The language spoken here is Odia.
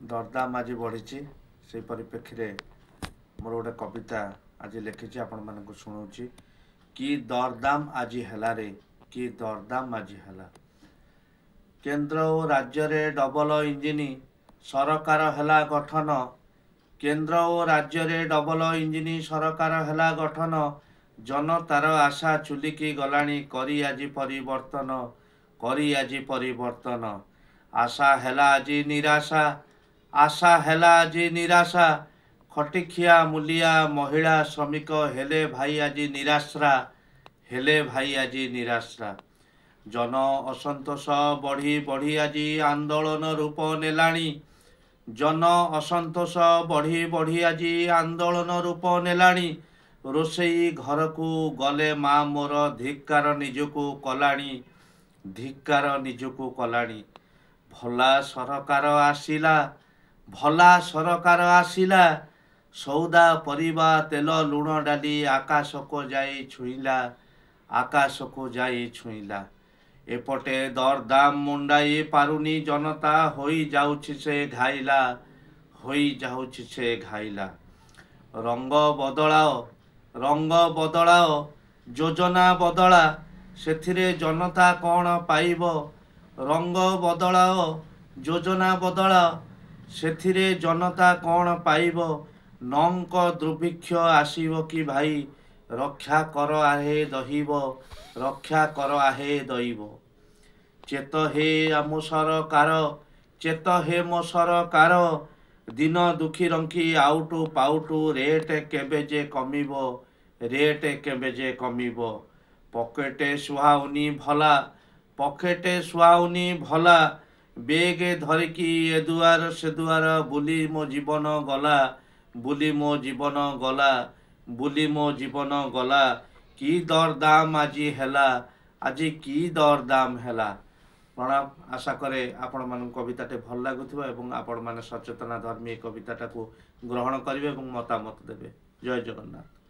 ଦରଦାମ ଆଜି ବଢ଼ିଛି, ସେଇ ପରିପ୍ରେକ୍ଷୀରେ ମୋର ଗୋଟେ କବିତା ଆଜି ଲେଖିଛି, ଆପଣମାନଙ୍କୁ ଶୁଣାଉଛି। କି ଦରଦାମ ଆଜି ହେଲାରେ, କି ଦରଦାମ ଆଜି ହେଲା। କେନ୍ଦ୍ର ଓ ରାଜ୍ୟରେ ଡବଲ ଇଞ୍ଜିନ୍ ସରକାର ହେଲା ଗଠନ। କେନ୍ଦ୍ର ଓ ରାଜ୍ୟରେ ଡବଲ ଇଞ୍ଜିନ୍ ସରକାର ହେଲା ଗଠନ। ଜନତାର ଆଶା ଚୁଲିକି ଗଲାଣି, କରି ଆଜି ପରିବର୍ତ୍ତନ, କରି ଆଜି ପରିବର୍ତ୍ତନ। ଆଶା ହେଲା ଆଜି ନିରାଶା, ଆଶା ହେଲା ଆଜି ନିରାଶା। ଖଟିଖିଆ ମୂଲିଆ ମହିଳା ଶ୍ରମିକ ହେଲେ ଭାଇ ଆଜି ନିରାଶ୍ରା, ହେଲେ ଭାଇ ଆଜି ନିରାଶ୍ରା। ଜନ ଅସନ୍ତୋଷ ବଢ଼ି ବଢ଼ି ଆଜି ଆନ୍ଦୋଳନ ରୂପ ନେଲାଣି। ଜନ ଅସନ୍ତୋଷ ବଢ଼ି ବଢ଼ି ଆଜି ଆନ୍ଦୋଳନ ରୂପ ନେଲାଣି। ରୋଷେଇ ଘରକୁ ଗଲେ ମା ମୋର ଧିକ୍କାର ନିଜକୁ କଲାଣି, ଧିକ୍କାର ନିଜକୁ କଲାଣି। ଭଲା ସରକାର ଆସିଲା, ଭଲା ସରକାର ଆସିଲା। ସଉଦା ପରିବା ତେଲ ଲୁଣ ଡାଲି ଆକାଶକୁ ଯାଇ ଛୁଇଁଲା, ଆକାଶକୁ ଯାଇ ଛୁଇଁଲା। ଏପଟେ ଦରଦାମ ମୁଣ୍ଡାଇ ପାରୁନି ଜନତା, ହୋଇଯାଉଛି ସେ ଘାଇଲା, ହୋଇଯାଉଛି ସେ ଘାଇଲା। ରଙ୍ଗ ବଦଳାଅ, ରଙ୍ଗ ବଦଳାଅ, ଯୋଜନା ବଦଳା, ସେଥିରେ ଜନତା କ'ଣ ପାଇବ? ରଙ୍ଗ ବଦଳାଅ, ଯୋଜନା ବଦଳାଅ, ସେଥିରେ ଜନତା କ'ଣ ପାଇବ? ନଙ୍କ ଦୁର୍ଭିକ୍ଷ ଆସିବ କି ଭାଇ, ରକ୍ଷା କର ଆହେ ଦହିବ, ରକ୍ଷା କର ଆହେ ଦଇବ। ଚେତ ହେ ଆମ ସରକାର, ଚେତ ହେ ମୋ ସରକାର। ଦିନ ଦୁଃଖୀ ରଙ୍କି ଆଉଟୁ ପାଉଟୁ ରେଟ୍ କେବେ ଯେ କମିବ, ରେଟ୍ କେବେ ଯେ କମିବ। ପକେଟେ ସୁହାଉନି ଭଲା, ପକେଟେ ସୁହାଉନି ଭଲା। ବେଗେ ଧରିକି ଏ ଦୁଆର ସେ ଦୁଆର ବୁଲି ମୋ ଜୀବନ ଗଲା, ବୁଲି ମୋ ଜୀବନ ଗଲା, ବୁଲି ମୋ ଜୀବନ ଗଲା। କି ଦରଦାମ ଆଜି ହେଲା, ଆଜି କି ଦରଦାମ ହେଲା। ପ୍ରଣାମ। ଆଶା କରେ ଆପଣମାନଙ୍କୁ କବିତାଟି ଭଲ ଲାଗୁଥିବ ଏବଂ ଆପଣମାନେ ସଚେତନା ଧର୍ମୀ ଏ କବିତାଟାକୁ ଗ୍ରହଣ କରିବେ ଏବଂ ମତାମତ ଦେବେ। ଜୟ ଜଗନ୍ନାଥ।